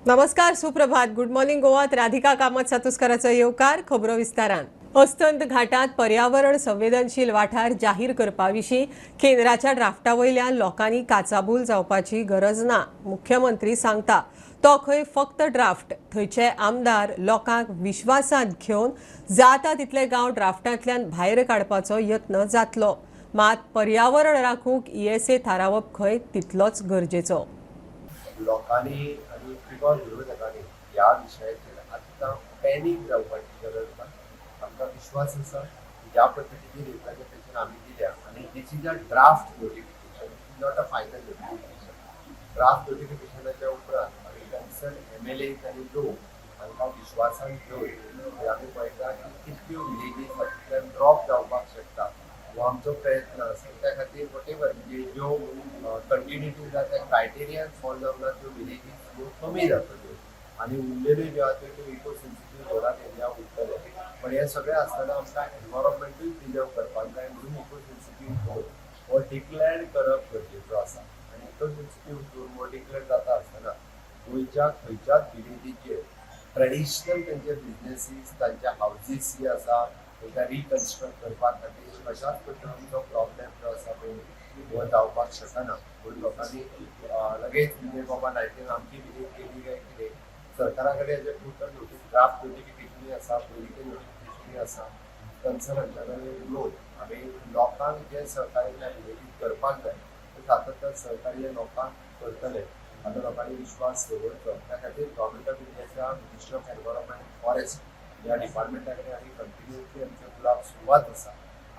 नमस्कार, सुप्रभात. Good morning गोवात Radhika Kamat सातुस्कराचो येवकार. खबरो विस्तारान. अस्तंत घाटात पर्यावरण संवेदनशील वाठार जाहीर करपा विशीं केंद्राच्या ड्राफ्टा वयल्यान लोकांनी काचाबूल जावपाची गरज ना, मुख्यमंत्री सांगता. तो खंय फक्त ड्राफ्ट. थंयचे आमदार लोकांक विश्वासांत घेवन जाता तितले गांव ड्राफ्टांतल्यान भायर काडपाचो यत्न जातलो. मात पर्यावरण राखूंक ईएसए थारावप खंय तितलोच गरजेचो. लोकांनी आनी बिगर विरोधकांनी ह्या विशयाचेर आत्तां पॅनीक जावपाची गरज ना. आमकां विश्वास आसा, ज्या पद्दतीची रिप्रेझेंटेशन आमी दिल्या आनी this is a draft notification, not a final notification. Draft नोटिफिकेशनाच्या उपरांत आमी कन्सर्न एमएलए आनी लोक हांकां विश्वासान घेवन आमी पळयता की कितल्यो विलेजीस हातूंतल्यान ड्रॉप जावपाक शकता, हो आमचो प्रयत्न आसा. त्या खातीर what ever म्हणजे ज्यो कंटिन्युटी जाता, त्या क्रायटेरियान फॉल जावना त्यो विलेजीस ह्यो कमी जातल्यो आनी उरलेल्यो ज्यो आहा त्यो इको सेन्सिटीव झोनात एरिया उरतले. पण हें सगळें आसतना आमकां एनवायरमेंटूय प्रिजर्व करपाक जाय, म्हणून इको सेन्सिटीव झोन हो डिक्लेअर्ड करप गरजेचो आसा. आनी इको सेन्सिटीव झोन हो डिक्लेअर जाता आसतना गोंयच्या खंयच्याच विलेजीचेर ट्रेडिशनल तेंचे बिजनेसीस, तांचे हावजीस जे आसा, तांकां रिकन्स्ट्रक्ट करपा खातीर कशाच पद्दतीचो प्रॉब्लेम जो आसा पळय हो जावपाक शकना. म्हणून लोकांनी लगेच म्हणजे बाबा 19 आमची विलेज गेली काय कितें, सरकारा कडेन हेजें टोटल नोटीस, ड्राफ्ट नोटिफिकेशनूय आसा, पयलींचें नोटिफिकेशनूय आसा. कन्सर्न हांच्या कडेन उलोवन आमी लोकांक जें सहकार्य त्या विलेजीत करपाक जाय तें सातत्यान सहकार्य लोकांक करतले. आतां लोकांनी विश्वास दवरचो. त्या खातीर गव्हर्मेंट ऑफ इंडियाच्या मिनिस्ट्री ऑफ एनवायरमेंट फॉरेस्ट ह्या डिपार्टमेंटा कडेन आमी कंटिन्युअसली आमचे उलोवप सुरवात आसा.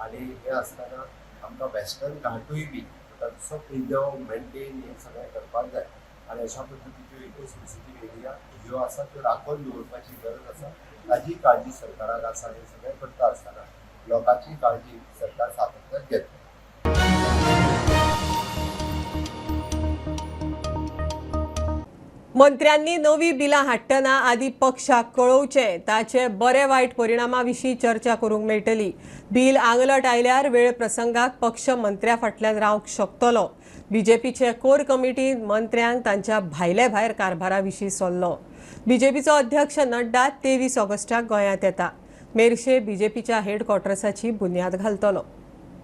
आनी हें आसतना आमकां वेस्टर्न घाटूय बी तसो प्रिजर्व, मेंटेन हें सगळें करपाक जाय आनी अशा पद्दतीच्यो इको सेन्सिटीव एरिया ज्यो आसा त्यो राखून दवरपाची गरज आसा. ताजी काळजी सरकाराक आसा. हें सगळें करता आसतना लोकांची काळजी सरकार सातत्यान घेतलें. मंत्र्यांनी नवी बिलां हाडटना आदी पक्षाक कळोवचें. ताचे बरे वायट परिणामा विशीं चर्चा करूंक मेळटली. बिल आंगलट आयल्यार वेळ प्रसंगाक पक्ष मंत्र्या फाटल्यान रावंक शकतलो. बीजेपीचे कोर कमिटीन मंत्र्यांक तांच्या भायले भायर कारभारा विशीं सल्लो. बीजेपीचो अध्यक्ष नड्डा 23 ऑगस्टाक गोंयांत येता. मेरशे बीजेपीच्या हेडक्वॉर्टर्साची बुन्याद घालतलो.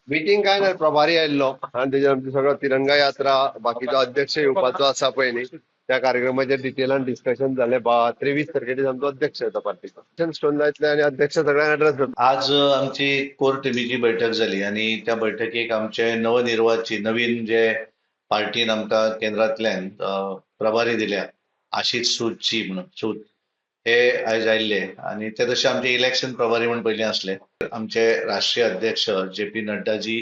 मिटींग काय ना, प्रभारी आयिल्लो आनी तेजेर आमची सगळो तिरंगा यात्रा, बाकीचो अध्यक्ष येवपाचो आसा पळय न्ही, त्या कार्यक्रमाचेर डिटेलान डिस्कशन जालें. 23 तारखेर आमचो अध्यक्ष येता पार्टीचो, स्टोन लायतले आनी अध्यक्ष सगळ्यांक एड्रेस करता. आज आमची कोर टिमीची बैठक जाली आनी त्या बैठकीक आमचे नवनिर्वाचित नवीन जे पार्टीन आमकां केंद्रांतल्यान प्रभारी दिल्या, आशीष सूदची म्हणून सूद हे आयज आयिल्ले आनी ते तशे आमचे इलेक्शन प्रभारी म्हूण पयलीं आसले. आमचे राष्ट्रीय अध्यक्ष जे पी नड्डाजी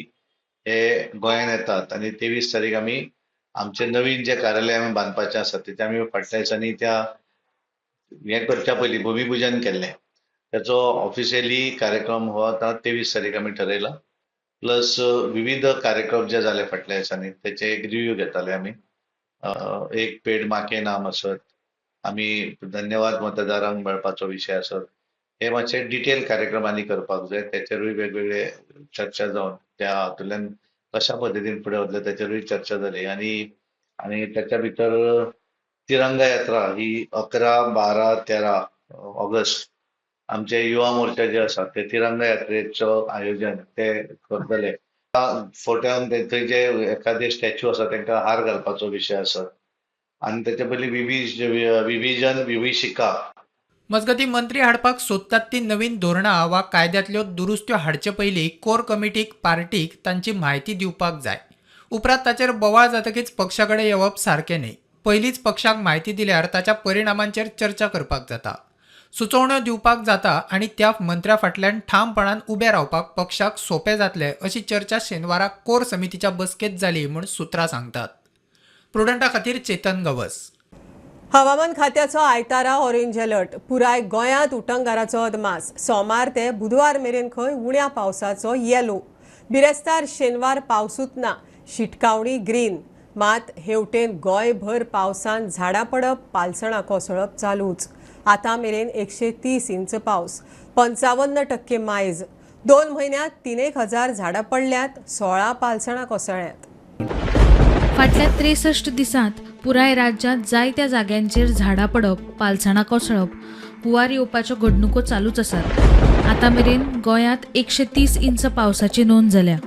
हे गोंयांत येतात आनी 23 तारीख आमी आमचे नवीन जे कार्यालय आमी बांदपाचें आसा तेजें आमी फाटल्या दिसांनी त्या हें करच्या पयलीं भुमीपुजन केल्लें, त्याचो ऑफिशियली कार्यक्रम हो आतां 23 तारीख आमी ठरयला. प्लस विविध कार्यक्रम जे जाले फाटल्या दिसांनी तेचे एक रिव्यू घेताले आमी. एक पेड माके नाम आसत, आमी धन्यवाद मतदारांक मेळपाचो विशय आसत, हे मातशे डिटेल कार्यक्रम आनी करपाक जाय. तेचेरूय वेगवेगळे चर्चा जावन त्या हातूंतल्यान कशा पद्दतीन फुडें वतले तेचेरूय चर्चा जाली. आनी आनी त्याच्या भितर तिरंगा यात्रा ही 11, 12, 13 ऑगस्ट आमचे युवा मोर्चा जे आसा ते तिरंगा यात्रेचो आयोजन ते करतले. फोट्यान थंय जे एखादे स्टॅच्यू आसा तांकां हार घालपाचो विशय आसा आनी तेच्या पयलीं विविजन विभिषिका. मजगतीं, मंत्री हाडपाक सोदतात ती नवीन धोरणां वा कायद्यांतल्यो दुरुस्त्यो हाडचे पयलीं कोर कमिटीक, पार्टीक तांची म्हायती दिवपाक जाय. उपरांत ताचेर बोवाळ जातकीच पक्षा कडेन येवप सारकें न्हय. पयलींच पक्षाक म्हायती दिल्यार ताच्या परिणामांचेर चर्चा करपाक जाता, सुचोवण्यो दिवपाक जाता आनी त्या मंत्र्या फाटल्यान ठामपणान उबे रावपाक पक्षाक सोंपें जातलें, अशी चर्चा शेनवारा कोर समितीच्या बसकेंत जाली म्हूण सुत्रां सांगतात. प्रुडंटा खातीर चेतन गवस. हवामान खात्याचो आयतारा ऑरेंज अलर्ट. पुराय गोंयांत उटंगाराचो अदमास. सोमार ते बुधवार मेरेन खंय उण्या पावसाचो येलो. बिरेस्तार, शेनवार पावसूच ना, शिटकावणी ग्रीन. मात हेवटेन गोंयभर पावसान झाडां पडप, पालसणां कोसळप चालूच. आतां मेरेन 130 इंच पावस, 55% मायज. 2 म्हयन्यांत 3000 झाडां पडल्यात, 16 पालसणां कोसळ्यांत. फाटल्या 63 दिसांत पुराय राज्यांत जायत्या जाग्यांचेर झाडां पडप, पालसणां कोसळप, हुंवार येवपाच्यो घडणुको चालूच आसात. आतां मेरेन गोंयांत 130 इंच पावसाची नोंद जाल्या.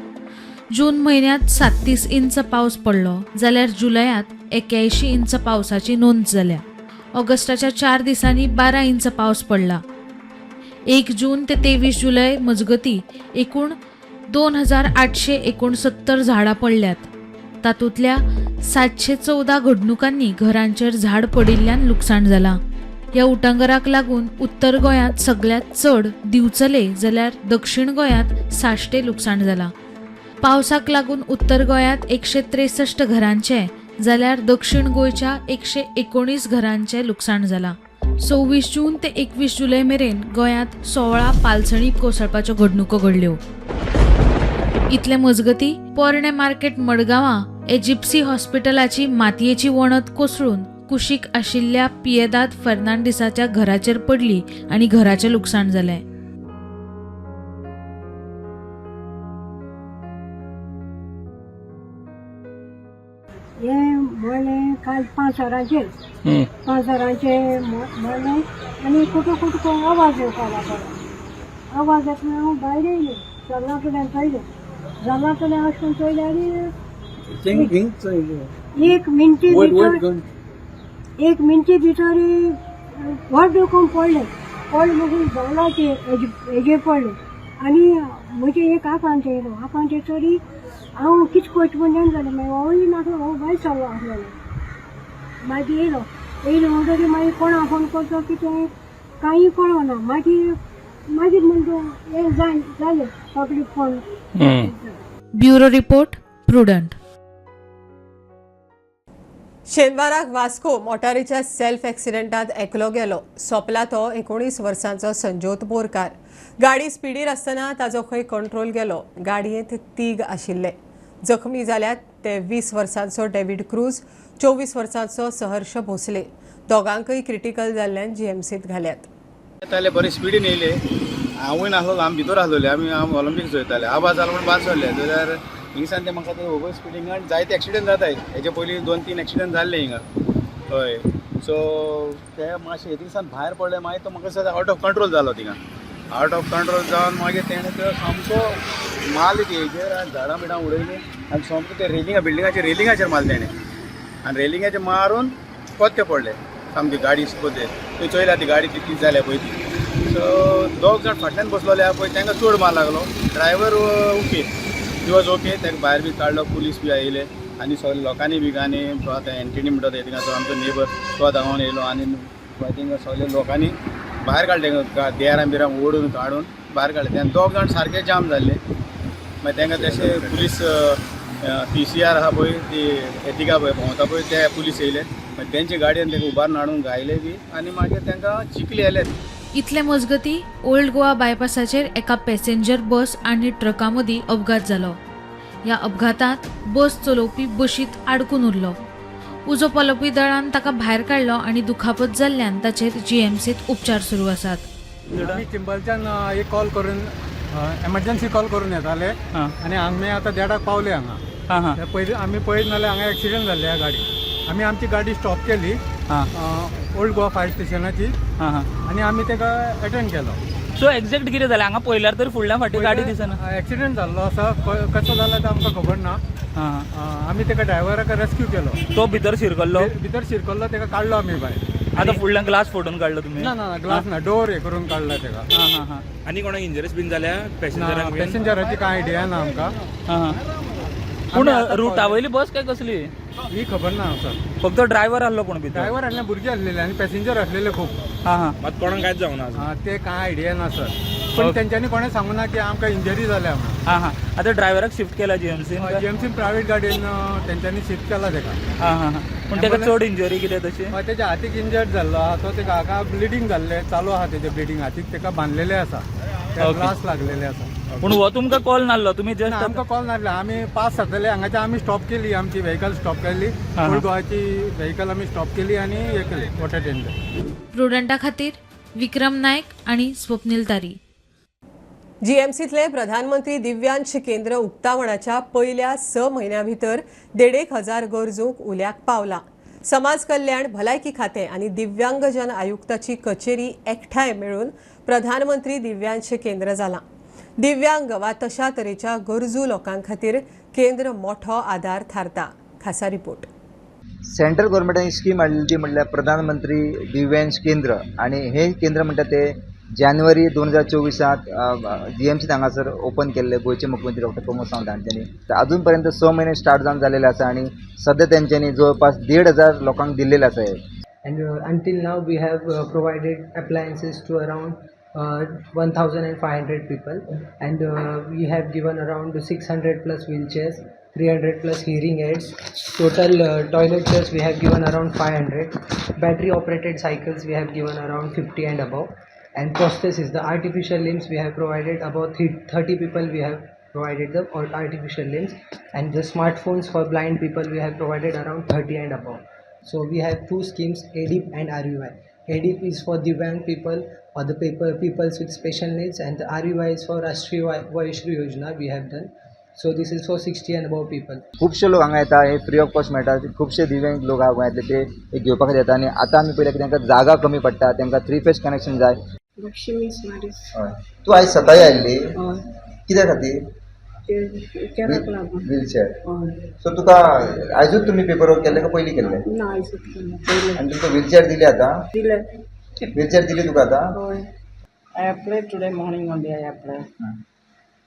जून म्हयन्यांत 37 इंच पावस पडलो जाल्यार जुलयांत 81 इंच पावसाची नोंद जाल्या. ऑगस्टाच्या 4 दिसांनी 12 इंच पावस पडला. 1 जून ते 23 जुलय मजगती एकूण 2869 झाडां पडल्यात. तातूंतल्या 714 घडणुकांनी घरांचेर झाड पडिल्ल्यान लुकसाण जालां. ह्या उटांगराक लागून उत्तर गोंयांत सगळ्यांत चड दिवचले जाल्यार दक्षिण गोंयांत साश्टे लुकसाण जालां. पावसाक लागून उत्तर गोंयांत 163 घरांचें जाल्यार दक्षिण गोंयच्या 119 घरांचें लुकसाण जालां. 26 जून ते 21 जुलय मेरेन गोंयांत 16 पालसणी कोसळपाच्यो घडणुको घडल्यो. इतले मजगती पोरणे मार्केट मडगांवां एजिप्सी हॉस्पिटलाची मातयेची वणत कोसळून कुशीक आशिल्ल्या पियेदाद फर्नांडीसाच्या घराचेर पडली आनी घराचें लुकसाण जालें. हें म्हणलें काल 5 वरांचेर 5 वरांचेर म्हणलें आनी कुटू कुटू आवाज येवपाक लागलो. आवाज येतना हांव भायर येयलें, जल्ला फुड्यान चोयलें, जल्ला फुड्यान वचून चोयलें आनी एक मिनटी भितर व्हड रकम पडलें. पडलें मागीर जल्लाचेर हेजेर पडलें आनी म्हजें एक आकांत येयलो. आकांत येतरी हांव कितें करचें म्हूण जाणा जालें. मागीर होय नासलो, हो भायर सरलो आसलेलो. मागीर येयलो येयलो म्हणटकीर मागीर कोणा फोन करचो कितें कांय कळना. मागीर मागीर म्हणटा हें जालें सगळें फोन. Bureau report, Prudent. शेनवाराक वास्को मोटारीच्या सेल्फ एक्सिडेंटात एकलो गेलो. सोंपला तो 19 वर्सांचो संजोत बोरकार. गाडी स्पिडीर आसतना ताजो खंय कंट्रोल गेलो. गाडयेंत 3 आशिल्ले. जखमी जाल्यात ते 20 वर्सांचो डेव्हिड क्रूज, 24 वर्सांचो सहर्ष भोसले. दोगांकय क्रिटिकल जाल्ल्यान जीएमसीत घाल्यात. येताले बरे स्पिडीन येयले. हांवूय नासलो, आमी भितर आसलोले, आमी ऑलिम्पिक्स चोयताले. आवाज जालो म्हूण भायर सरले जाल्यार हिंगसान ते म्हाका ते ओवर स्पिडींगान जायते एक्सिडंट जाताय. हेजे पयलीं 2-3 एक्सिडंट जाल्ले हिंगा. हय, सो ते मातशें थिंगसान भायर पडले. मागीर तो म्हाका दिसता आवट ऑफ कंट्रोल जालो. थिंगा आवट ऑफ कंट्रोल जावन मागीर तेणें तो सामको मारले ती हेजेर आनी झाडां बिडां उडयलीं आनी सामको ते रेलिंगा बिल्डिंगाचेर रेलिंगाचेर मारले तेणें आनी रेलिंगाचेर मारून पोत्ते पडले सामकी गाडी पोत्ते. थंय चोयल्या ती गाडी तितली जाल्या पळय ती. सो 2 जाण फाटल्यान बसलोले आहा पळय, तांकां चड मार लागलो. Driver okay, he was okay. ताका भायर बी काडलो, पुलीस बी आयले आनी सगळे लोकांनी बी आनी आतां एंटनी म्हणटा ते थिंगासो आमचो नेबर तो धांवन येयलो आनी थिंगा सगळे लोकांनी भायर काडले, देरां बिरां ओडून काडून भायर काडले. तेन्ना 2 जाण सारके जाम जाल्ले. मागीर तांकां तशें पुलीस PCR आहा पळय, ती एटिका पळय भोंवता पळय, ते पुलीस येयले. मागीर तेंचे गाडयेन तांकां उबारून हाडून घायले बी आनी मागीर तांकां चिखली येयले. इतले मजगती ओल्ड गोवा बायपासाचेर एका पॅसेंजर बस आनी ट्रका मदीं अपघात जालो. ह्या अपघातांत बस चलोवपी बशींत आडकून उरलो. उजो पालोवपी दळान ताका भायर काडलो आनी दुखापत जाल्ल्यान ताचेर जीएमसींत उपचार सुरू आसात. आमी चिंबलच्यान एक कॉल करून एमर्जन्सी कॉल करून येताले आनी आमी आतां देडाक पावले हांगा. पयलीं आमी पळयत नाल्यार हांगा एक्सिडंट जाल्ले ह्या गाडी. आमी आमची गाडी स्टॉप केली ओल्ड गोवा फायर स्टेशनाची आनी आमी ताका एटेंड केलो. सो एक्झॅक्ट कितें जालें हांगा पळयल्यार तर फुडल्या फाटी गाडी दिसना. एक्सिडंट जाल्लो आसा, कसो जाला तो आमकां खबर ना. आमी ताका ड्रायव्हराक रेस्क्यू केलो. तो भितर शिरकल्लो, भितर शिरकल्लो, ताका काडलो आमी भायर. आतां फुडल्यान ग्लास फोडून काडलो तुमी? ना ना, ग्लास ना, डोर हे करून काडला ताका. आनी कोणाक इंजरीज बीन जाल्या पॅसेंजरांक? पॅसेंजराची कांय आयडिया ना आमकां. पूण रुटा वयली बस काय कसली ही खबर ना सर. फक्त ड्रायव्हर आहलो कोण भितर? ड्रायव्हर आसले, भुरगे आसलेले आनी पॅसेंजर आसलेले खूब. मात कोणाक कांयच जावना? ते कांय आयडिया ना सर, पण तेंच्यांनी कोणें सांगू ना की आमकां इंजरी जाल्या म्हणून. हां हां, आतां ड्रायव्हराक शिफ्ट केला जीएमसी? जीएमसी प्रायव्हेट गाडयेन तेंच्यांनी शिफ्ट केला ताका. हां हां, पूण ताका चड इंजरी कितें तशी? तेच्या हातीक इंजर्ड जाल्लो आहा तो, तेका हाका ब्लिडींग जाल्लें चालू आहा, तेजें ब्लिडींग हातीक ताका बांदलेलें आसा, ग्लास लागलेले आसा. पूण हो तुमकां कॉल नासलो? तुमी जस्ट आमकां कॉल नासलो. आमी पास जातले हांगाच्यान, आमी स्टॉप केली आमची व्हेकल स्टॉप केली, ओल्ड गोवाची व्हेकल आमी स्टॉप केली आनी हे केली वॉटर टेंडर. प्रुडंटा खातीर विक्रम नायक आनी स्वप्नील तारी. जीएमसीतले प्रधानमंत्री दिव्यांश केंद्र उक्तावणाच्या पयल्या 6 म्हयन्या भितर 1,500 गरजूंक उल्याक पावला. समाज कल्याण, भलायकी खातें आनी दिव्यांगजन आयुक्ताची कचेरी एकठांय मेळून प्रधानमंत्री दिव्यांश केंद्र जालां. दिव्यांग वा तशा तरेच्या गरजू लोकां खातीर केंद्र मोठो आदार थारता. खासा रिपोर्ट. सेंट्रल गव्हर्मेंटान स्कीम हाडली ती म्हणल्यार प्रधानमंत्री दिव्यांश केंद्र आनी हे केंद्र म्हणटा ते जानेवारी 2024 जीएमसीत हांगासर ओपन केल्ले गोंयचे मुख्यमंत्री डॉक्टर प्रमोद सावंत हांच्यांनी. अजून पर्यंत 6 महिने स्टार्ट जावन जालेले आसा आनी सद्या तेंच्यांनी जवळपास 1500 लोकांक दिल्लेले आसा. And until now we have provided appliances to around 1500 people and we have given around 600 plus wheelchairs, 300 plus hearing aids, total toilet chairs we have given around 500, battery operated cycles we have given around 50 and above, and prosthesis, the artificial limbs we have provided about 30 people we have provided the artificial limbs, and the smartphones for blind people we have provided around 30 and above. So we have two schemes, ADIP and RUI. ADIP is for Divyang people or the peoples with special needs, and the RUI is for Rashtriya Vayoshri Yojana we have done. So this is for 60 and above people. खुबशे लोक हांगा येता, हे free of cost मेळटा. खुबशे दिव्यांग लोक हांगा गोंयांतले ते घेवपा खातीर येता आनी आतां आमी पळयलें की तांकां जागा कमी पडटा, तांकां 3 फेज कनेक्शन जाय. लक्ष्मी सुमारीस. तूं आयज सकाळी आयिल्ली कित्या खातीर? व्हीलचेराक लागून. व्हीलचेर. सो तुका आयजूच तुमी पेपर वर्क केल्लें काय पयलीं केल्लें? ना, आयजूच केलें. आनी तुमकां व्हीलचेर दिली आतां? दिले. व्हीलचेर दिली तुका आतां? हय. I applied today morning only. I applied.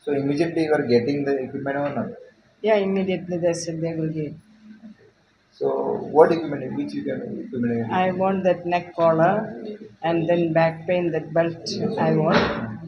So immediately you are getting the equipment or not? Yeah, immediately they said they will give. So what equipment? Which equipment? I want that neck collar and then back pain, that belt I want,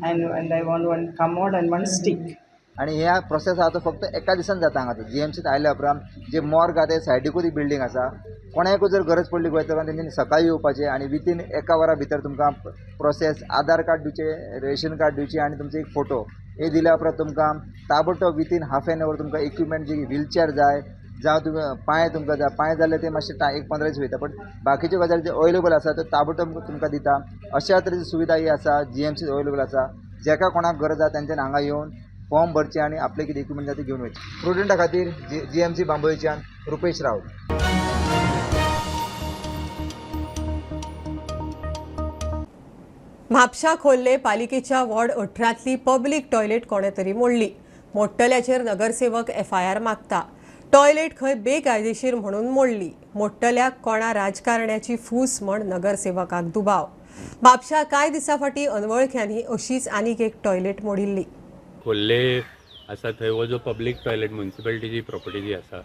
and I want one commode and one stick. आनी ह्या process आहा तो फक्त एका दिसान जाता. हांगा जीएमसीत आयल्या उपरांत जे मॉर्ग आहा ते सायडीकूच एक बिल्डींग आसा. कोणाकूय जर गरज पडली गोंयच्या तेंच्यांनी सकाळी येवपाचें आनी विथीन 1 वरा भितर तुमकां प्रोसेस आधार कार्ड दिवचें, रेशन कार्ड दिवचें आनी तुमचो एक फोटो हे दिल्या उपरांत तुमकां ताबडतोब विथीन हाफ एन our तुमकां इक्विपमेंट जी व्हीलचेर जाय जावं तुमी पांय तुमकां जाय, पांय जाल्यार ते मातशे 1-15 दीस वयता, पण बाकीच्यो गजाली जे अवेलेबल आसा त्यो ताबडतोब तुमकां दिता. अशा तरेची सुविधा ही आसा जीएमसीत अवेलेबल आसा. जेका कोणाक गरज आसा तेंच्यांनी हांगा येवन फॉर्म भरचे आनी आपले कितें इक्विपमेंट जाय ते घेवन वयचे. प्रुडंटा खातीर जीएमसी बांबोळीच्यान रुपेश राऊत. म्हापशा खोर्ले पालिकेच्या वॉर्ड 18तली पब्लीक टॉयलेट कोणे तरी मोडली. मोडटल्याचेर नगरसेवक एफआयआर मागता. टॉयलेट खंय बेकायदेशीर म्हणून मोडली. मोडटल्याक कोणा राजकारण्याची फूस म्हण नगरसेवकाक दुबाव. म्हापशा कांय दिसां फाटीं अनवळख्यांनी अशीच आनीक एक टॉयलेट मोडिल्ली. खोर्ले आसा थंय हो जो पब्लीक टॉयलेट म्युनिसिपालिटीची प्रॉपर्टी जी आसा,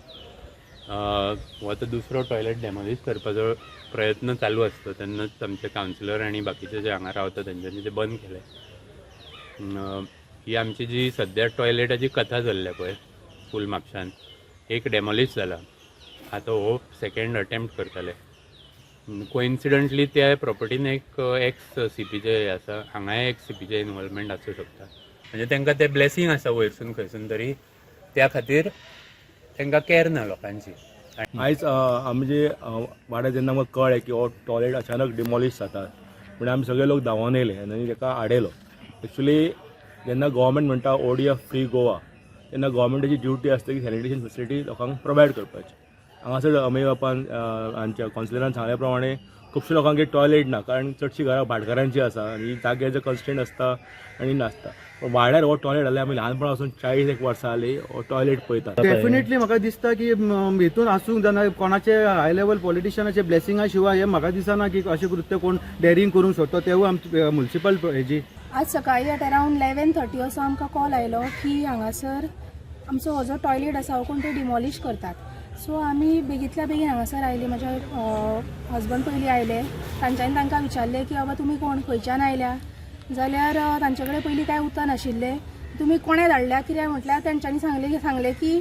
हो आतां दुसरो टॉयलेट डेमोलिश करपाचो प्रयत्न चालू आसता तेन्नाच आमचे कावन्सिलर आनी बाकीचे जे हांगा रावता तेंच्यांनी ते बंद केले. ही आमची जी सद्या टॉयलेटाची कथा चल्ल्या पळय फूल म्हापशान, एक डेमोलिश जाला, आतां हो सेकेंड अटेम्प्ट करतले. कोइन्सिडंटली त्या प्रॉपर्टीन एक एक्स सीपीचे आसा, हांगाय एक्स सीपीचे इनवॉल्वमेंट आसूं शकता. म्हणजे तांकां ते ब्लेसिंग आसा वयरसून खंयसून तरी, त्या खातीर तांकां कॅर ना लोकांची. आयज आमी जे वाड्यार जेन्ना आमकां कळ्ळें की हो टॉयलेट अचानक डिमॉलिश जाता म्हणून आमी सगळे लोक धांवोन येयले आनी ताका आडयलो. एक्चुली जेन्ना गव्हर्मेंट म्हणटा ओडीएफ फ्री गोवा तेन्ना गव्हर्मेंटाची ड्युटी आसता की सॅनिटेशन फेसिलिटी लोकांक प्रोवायड करपाची. हांगासर अमेय बापान आमच्या कावन्सिलरान सांगल्या प्रमाणे खुबशे लोकांक टॉयलेट ना, कारण चडशीं घरां भाटकारांची आसा आनी जाग्याचो कन्स्ट्रेंट आसता आनी नासता. पण वाड्यार हो टॉयलेट जाल्यार आमी ल्हानपणा पासून 40 वर्सां जालीं हो टॉयलेट पळयतात. डेफिनेटली म्हाका दिसता की हितून आसूंक जायना कोणाचे हाय लेवल पॉलिटिशनाचे ब्लेसिंगा शिवाय हे म्हाका दिसना की अशें कृत्य कोण डेरिंग करूंक शकता. तेवूय आमचे म्युनिसिपल हेजी. आज सकाळी एट अरावंड 11:30 असो आमकां कॉल आयलो की हांगासर आमचो हो जो टॉयलेट आसा हो कोण ते डिमॉलिश करतात. सो आमी बेगींतल्या बेगीन हांगासर आयली. म्हजे हजबंड पयलीं आयले, तांच्यांनी तांकां विचारलें की बाबा तुमी कोण, खंयच्यान आयल्या, जाल्यार तांचे कडेन पयलीं कांय उतर नाशिल्लें. तुमी कोणें धाडल्या कितें म्हटल्यार तेंच्यांनी सांगलें की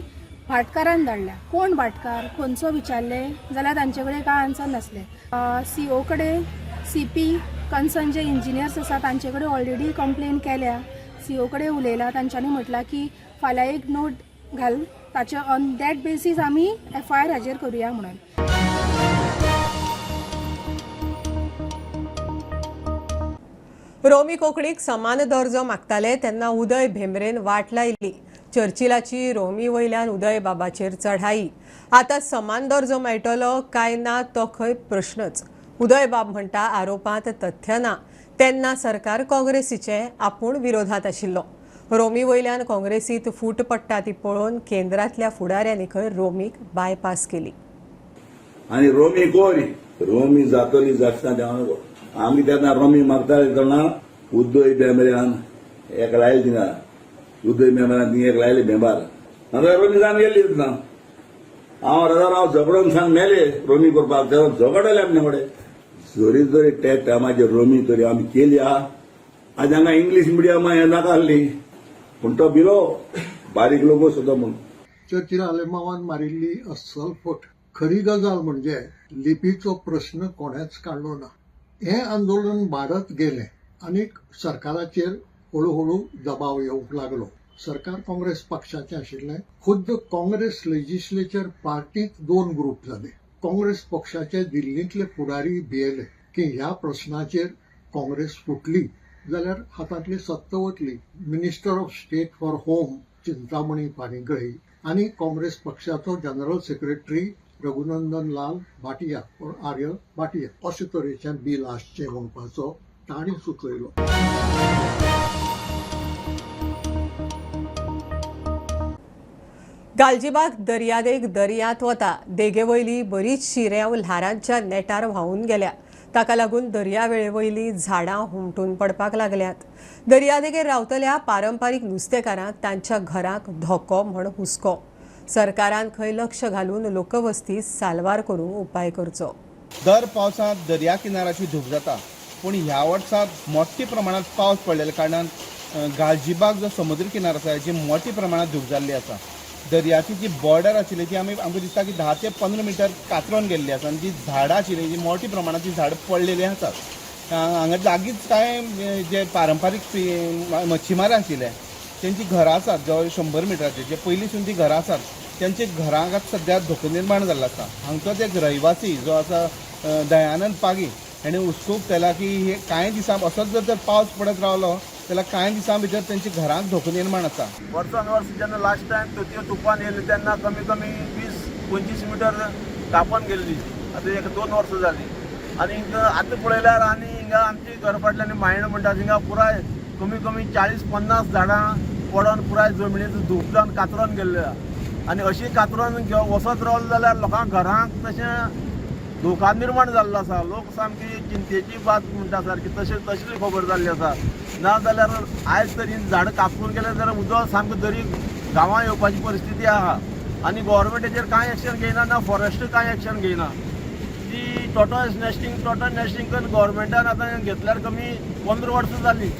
भाटकारान धाडल्या. कोण भाटकार, खंयचो विचारलें जाल्यार तांचे कडेन कांय आन्सर नासलें. सी ओ कडेन, सी पी कन्सर्न जे इंजिनियर्स आसा तांचे कडेन ऑलरेडी कंप्लेन केल्या. सी ओ कडेन उलयला, तांच्यांनी म्हटलां की फाल्यां एक नोट घाल, ताचे ऑन that basis आमी एफआयआर हाजेर करुया म्हणून. रोमी कोंकणीक समान दर्जो मागताले तेन्ना उदय भेंब्रेन वाट लायली. चर्चिलाची रोमी वयल्यान उदय बाबाचेर चढाई. आतां समान दर्जो मेळटलो काय ना तो खंय प्रश्नच. उदय बाब म्हणटा आरोपांत तथ्य ना, तेन्ना सरकार काँग्रेसीचें, आपूण विरोधांत आशिल्लो. रोमी वयल्यान काँग्रेसीत फूट पडटा ती पळोवन केंद्रांतल्या फुडाऱ्यांनी खंय रोमीक बायपास केली. आनी रोमी कोण रोमी जातली जातना देवा आमी तेन्ना रोमी मागताले तेन्ना उदय बेंबऱ्यान एक लायली थिंगा, उदय बेंबऱ्यान थिंगा एक लायली बेंबार, आनी रोमी जावन गेल्ली तेन्ना. हांव राजा हांव झगडोन सांग मेले रोमी करपाक, तेन्ना झगडले आमचे कडेन. जरी जरी त्या टायमाचेर रोमी तरी आमी केली आहा. आज हांगा इंग्लीश मिडियम हें नाका आहली, पूण तो भिलो बारीक लोक सुद्दां म्हूण. चर्चिल आलेमांवान मारिल्ली अस्सल फट. खरी गजाल म्हणजे लिपीचो प्रश्न कोणेच काडलो ना. हें आंदोलन वाडत गेलें आनी सरकाराचेर हळू हळू दबाव येवंक लागलो. सरकार काँग्रेस पक्षाचें आशिल्लें. खुद्द काँग्रेस लेजिस्लेचर पार्टीत दोन ग्रूप जाले. काँग्रेस पक्षाचे दिल्लींतले फुडारी भियेले की ह्या प्रश्नाचेर काँग्रेस फुटली जाल्यार हातांतली सत्ता वतली. Minister of state for home Chintamani Panigrahi आनी काँग्रेस पक्षाचो जनरल सेक्रेटरी रघुनंदन लाल भाटिया और आर्य भाटिया अशे तरेचें बील आसचें म्हणपाचो तांणी सुचयलो. गालजीबाग दर्यादेग दर्यांत वता. देगेवयली बरीचशी रेंव ल्हारांच्या नेटार व्हांवून गेल्या. ताका लागून दर्यावेळेवयली झाडां हुमटून पडपाक लागल्यात. दर्यादेगेर रावतल्या पारंपारीक नुस्तेकारांक तांच्या घरांक धोको म्हण हुस्को. सरकारान खंय लक्ष घालून लोकवस्ती साल्वार करूंक उपाय करचो. दर पावसांत दर्या किनाराची धूप जाता, पूण ह्या वर्सा मोठ्या प्रमाणांत पावस पडलेल्या कारणान गालजीबाग जो समुद्र किनार आसा हेची मोठ्या प्रमाणांत धूप जाल्ली आसा. दर्याची जी बॉर्डर आशिल्ली ती आमी आमकां दिसता की 10 ते 15 मिटर कातरून गेल्ली आसा आनी जी झाडां आशिल्ली जी मोठ्या प्रमाणांत ती झाडां पडलेली आसात. हांगा लागींच कांय जे पारंपारीक मच्छीमार आशिल्ले तेंची घरां आसात, जवळ 100 मिटराचेर जे पयलींसून ती घरां आसात तेंच्या घरांक आतां सद्या धोको निर्माण जाल्लो आसा. हांगचोच एक रहिवासी जो आसा दयानंद पागी हेणें हुस्को उक्तायला की हे कांय दिसां असोच जर पावस पडत रावलो जाल्यार कांय दिसां भितर तेंच्या घरांक धोको निर्माण आसा. वर्सान वर्स जेन्ना लास्ट टायम तोतयो तुफान येयलें तेन्ना कमी कमी 20-25 मिटर कापून गेल्ली. आतां 1-2 वर्सां जालीं आनी आतां पळयल्यार आनी हिंगा आमची घर फाटल्यान मायण म्हणटा थिंगा पुराय कमी कमी 40-50 झाडां पडोन पुराय जमनीचो धूप जावन कातरून गेल्ले आहा. आनी अशी कातरून वचत रावलो जाल्यार लोकांक घरांक तशें धोका निर्माण जाल्लो आसा. लोक सामकी चिंतेची बात म्हणटा सारकी तशें तसली खबर जाल्ली आसा. ना जाल्यार आयज तरी झाडां कापून गेले जाल्यार उदक सामकें दरी गांवां येवपाची परिस्थिती आहा. आनी गोवोरमेंटाचेर कांय एक्शन घेयना, ना फॉरेस्ट कांय एक्शन घेयना. ती टॉर्टॉयज नेस्टिंग करून गोवोरमेंटान आतां घेतल्यार कमी 15 वर्सां जालीं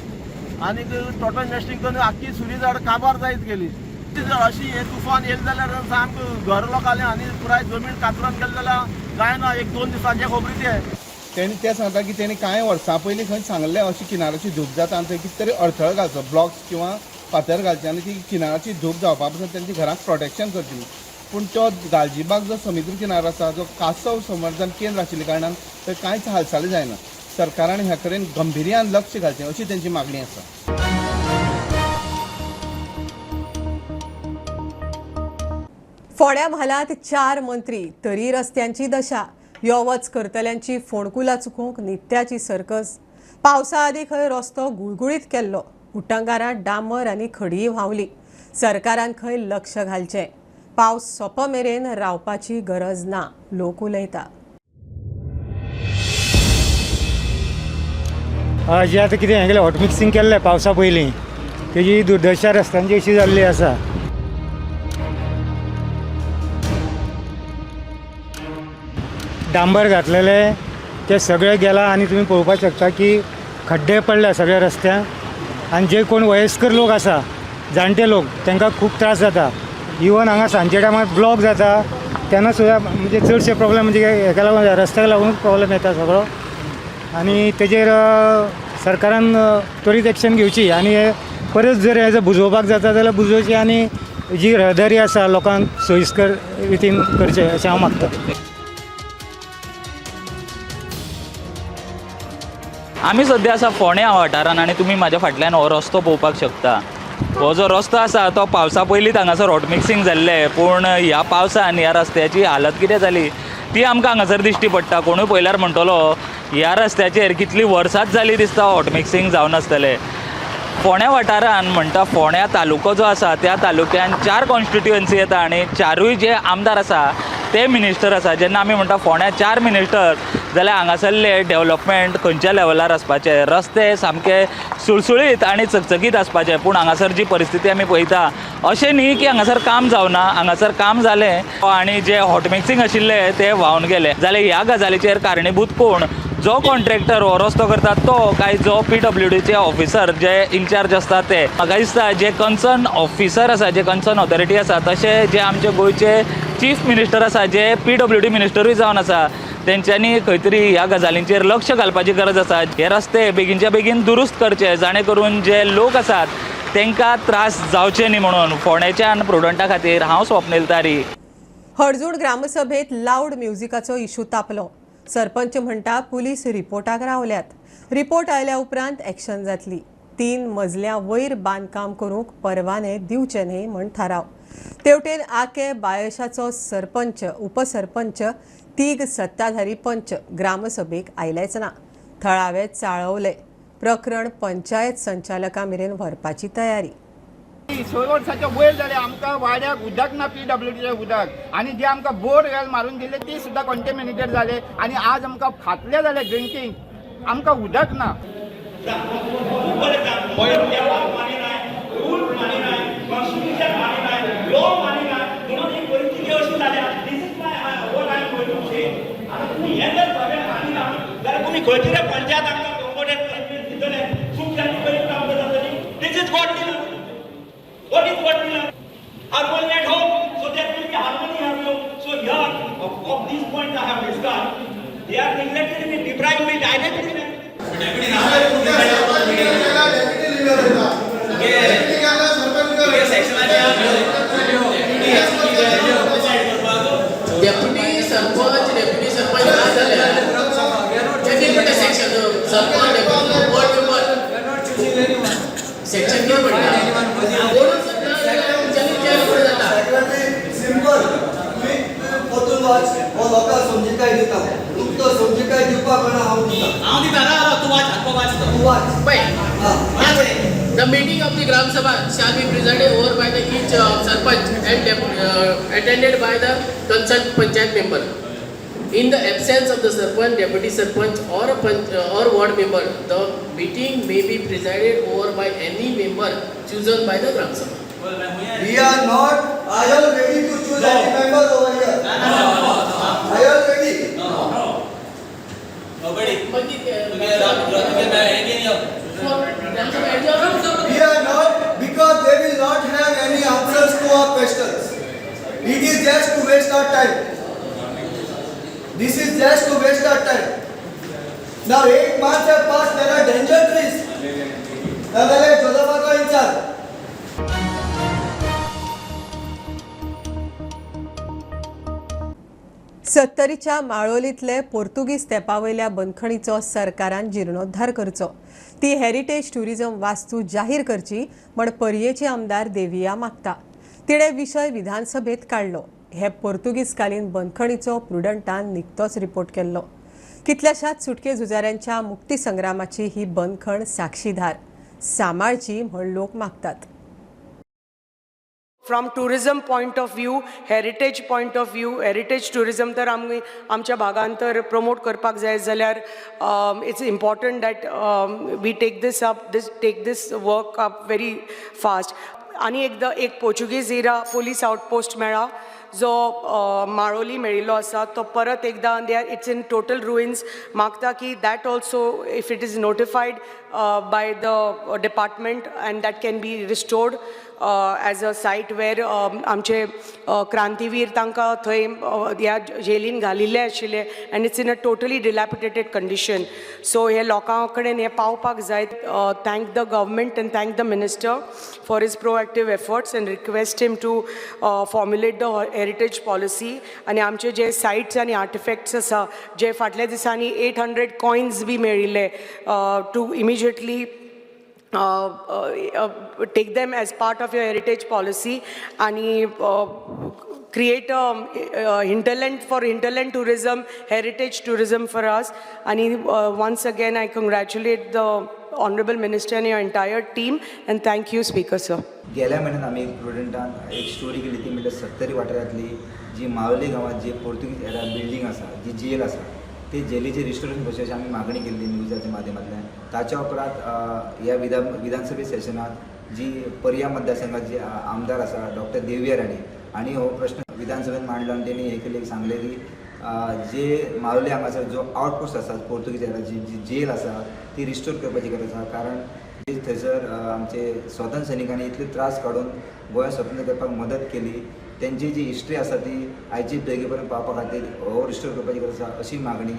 आनी टॉर्टॉयज नेस्टिंग करून आख्खी सुरी झाड काबार जायत गेली. अशी हे तुफान येयलें जाल्यार सामकें घर लोकांलें आनी पुराय जमीन कातरून गेलें जाल्यार कांय ना, 1-2 दिसांचे खबरी ते. तेणी ते सांगता की तेणी कांय वर्सां पयलीं खंय सांगल्लें अशी किनाराची धूप जाता आनी थंय कितें तरी अडथळो घालचो, ब्लॉक्स किंवा फातर घालचे आनी ती किनाराची धूप जावपा पासून तेंच्या घराक प्रोटेक्शन करची. पूण तो गालजीबाग जो समुद्र किनारो आसा जो कासव संवर्धन केंद्र आशिल्ल्या कारणान थंय कांयच हालचाली जायना. सरकारान ह्या कडेन गंभिर्यान लक्ष घालचें अशी तेंची मागणी आसा. फोंड्या म्हालांत 4 मंत्री तरी रस्त्यांची दशा. यो वच करतल्यांची फोंडकुलां चुकोवंक नित्याची सर्कस. पावसा आदीं खंय रस्तो गुळगुळीत केल्लो. उटंगारात डांबर आनी खडीय व्हांवली. सरकारान खंय लक्ष घालचें. पावस सोंपो मेरेन रावपाची गरज ना, लोक उलयता. जे आतां कितें हें केलें हॉट मिक्सिंग केल्लें पावसा पयलीं, तेजी दुर्दशा रस्त्यांची अशी जाल्ली आसा. डांबर घातलेले ते सगळे गेला आनी तुमी पळोवपाक शकता की खड्डे पडल्या सगळ्या रस्त्यांक आनी जे कोण वयस्कर लोक आसा, जाणटे लोक, तांकां खूब त्रास जाता. इवन हांगा सांजच्या टायमार ब्लॉक जाता तेन्ना सुद्दां म्हणजे चडशे प्रॉब्लेम म्हणजे हेका लागून रस्त्याक लागूनच प्रॉब्लेम येता सगळो. आनी तेजेर सरकारान त्वरीत एक्शन घेवची आनी परत जर हें जर बुजोवपाक जाता जाल्यार बुजोवची आनी जी रहदारी आसा लोकांक सोयीस्कर रितीन करचें अशें हांव मागतां. आमी सद्या आसा फोंड्या वाठारान आनी तुमी म्हाज्या फाटल्यान हो रस्तो पळोवपाक शकता. हो जो रस्तो आसा तो पावसा पयलींच हांगासर हॉट मिक्सींग जाल्लें, पूण ह्या पावसान ह्या रस्त्याची हालत कितें जाली ती आमकां हांगासर दिश्टी पडटा. कोणूय पळयल्यार म्हणटलो ह्या रस्त्याचेर कितलीं वर्सांच जालीं दिसता हॉट मिक्सींग जावनासतलें. फोंड्या वाठारान म्हणटा फोंड्या तालुको जो आसा त्या तालुक्यान 4 कॉन्स्टिट्युएन्सी येता आनी 4ूय जे आमदार आसा ते मिनिस्टर आसा. जेन्ना आमी म्हणटा फोंड्या 4 मिनिस्टर जाल्यार हांगासरले डेवलपमेंट खंयच्या लेवलार आसपाचे, रस्ते सामके सुळसुळीत आनी चकचकीत आसपाचे, पूण हांगासर जी परिस्थिती आमी पळयता अशें न्ही की हांगासर काम जावना, हांगासर काम जालें आनी जे हॉट मिक्सींग आशिल्ले ते व्हांवन गेले. जाल्यार ह्या गजालीचेर कारणीभूत कोण? जो कॉन्ट्रॅक्टर हो रस्तो करता तो काय जो PWDचे ऑफिसर जे इन्चार्ज आसता ते? म्हाका दिसता जे कन्सर्न ऑफिसर आसा, जे कन्सर्न ऑथॉरिटी आसा, तशें जे आमचे गोंयचे चीफ मिनिस्टर आसा, जे PWD मिनिस्टरूय जावन आसा, तेंच्यांनी खंय तरी ह्या गजालींचेर लक्ष घालपाची गरज आसा. हे रस्ते बेगीनच्या बेगीन दुरुस्त करचे जाणे करून जे लोक आसात तांकां त्रास जावचे न्ही म्हणून. फोंडेच्यान प्रुडंटा खातीर हांव स्वप्नील तारी. हडजूड ग्रामसभेत लावड म्युझिकाचो इशू तापलो. सरपंच म्हणटा पुलीस रिपोर्टाक रावल्यात, रिपोर्ट आयल्या उपरांत एक्शन जातली. 3 मजल्या वयर बांदकाम करूंक परवाने दिवचे न्ही म्हण थाराव. तेवटेन आके बायशाचो सरपंच, उपसरपंच, 3 सत्ताधारी पंच ग्रामसभेक आयलेच ना. थळावे चाळवले. प्रकरण पंचायत संचालका मेरेन व्हरपाची तयारी. 6 वर्साच्या वयर जाले आमकां वाड्याक उदक ना, PWDचें उदक, आनी जे आमकां बोर वेल मारून दिले ती सुद्दां कॉन्टेमिनेटेड जाले आनी आज आमकां फाटले जाले ड्रिंकींग, आमकां उदक ना. What is what will harmony at home? So there will be harmony at home. So here, of this point I have discussed, they are neglected me, deprived me directly. Deputy sarpanch, deputy sarpanch ना जाल्यार कितें म्हणटा section sarpanch, deputy ward member section कितें म्हणटा? Simple तुमी परतून वाच, हो लोकांक समजिकाय दिता, तुमकां समजिकाय दिवपाक कळना. हांव दिता, हांव दिता ना, तूं वाच, वाच, तूं वाच. The meeting of the Gram Sabha shall be presided over by the each sarpanch and attended by the concerned panchayat member. In the absence of the sarpanch, deputy sarpanch or a or ward member, the meeting may be presided over by any member chosen by the Gram Sabha. We are not. I am ready to choose any member over here. I am ready. No. Nobody. We are not, because they will not have any answers to our questions. It is just to waste our time. This is just to waste our time. Now 8 months have passed. There are danger trees. Now there is Jodhapato in charge. सत्तरीच्या माळोलींतले पोर्तुगीज तेंपावयल्या बंदखणीचो सरकारान जिर्णोद्धार करचो, ती heritage tourism वास्तू जाहीर करची म्हण पर्येची आमदार देविया मागता. तिणें विशय विधानसभेत काडलो. हे पोर्तुगीजकालीन बंदखणीचो प्रुडंटान निकतोच रिपोर्ट केल्लो. कितल्याशाच सुटके झुजाऱ्यांच्या मुक्ती संग्रामाची ही बंदखण साक्षीदार सांबाळची म्हण लोक मागतात. From tourism point of view, heritage point of view, heritage tourism तर आमी आमच्या भागान तर प्रमोट करपाक जाय जाल्यार it's important that we take this up, this take this work up very fast. आनी एकदां एक पोर्चुगीज इरा पोलीस आउटपोस्ट मेळ्ळा जो माळोली मेळिल्लो आसा, तो परत एकदां they are it's in total ruins. मागता की that also if it is notified by the department and that can be restored as a site where आमचे क्रांतीवीर तांकां थंय ह्या जेलीन घालिल्ले आशिल्ले and it's in a totally dilapidated condition. So हे लोकां कडेन हें पावपाक जाय. Thank the government and thank the minister for his proactive efforts and request him to formulate the heritage policy. आनी आमचे जे सायट्स आनी आर्टिफॅक्ट्स आसा जे फाटल्या दिसांनी 800 कॉयन्स बी मेळिल्ले to immediately take them as part of your heritage policy आणि create a hinterland for hinterland tourism, heritage tourism for us. आणि once again I congratulate the honorable minister and your entire team and thank you, Speaker sir. गेल्या म्हयन्यात आमी प्रुडंटान एक story केली ती म्हणल्यार सत्तरी वाठारांतली जी मावली गांवांत जी पोर्तुगीज एरा बिल्डींग आसा, जी जेल आसा, ते जेलीचे रिस्टोरेशन करचें अशी आमी मागणी केल्ली न्यूजाच्या माध्यमांतल्यान. ताच्या उपरांत ह्या विधानसभे सेशनांत जी पर्या मतदारसंघात जी आमदार आसा डॉक्टर देविया राणे हांणी हो प्रश्न विधानसभेत मांडलो आनी तेणी हें केलें, सांगलें की जे मावली हांगासर जो आवटपोस्ट आसा पोर्तुगीज एराची जी जेल आसा ती रिस्टोर करपाची गरज आसा, कारण थंयसर आमचे स्वतंत्र सैनिकांनी इतले त्रास काडून गोंय स्वतंत्र करपाक मदत केली, तेंची जी हिस्ट्री आसा ती आयची पिळगे पर्यंत पावपा खातीर हो रिस्टोर करपाची गरज आसा अशी मागणी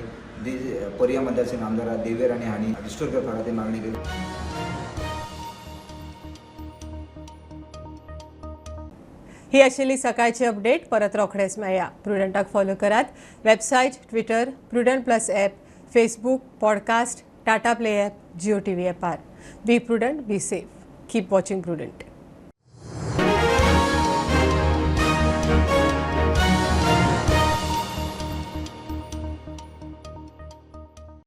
पर्या मतदारसंघ आमदार देविया राणे हांणी रिस्टोर करपा खातीर मागणी केली. ही आशिल्ली सकाळची अपडेट. परत रोखडेच मेळया. प्रुडंटाक फॉलो करात. Website, Twitter, Prudent plus app, Facebook, podcast, Tata Play app, Jio TV ॲपार. Be prudent, be safe. Keep watching Prudent.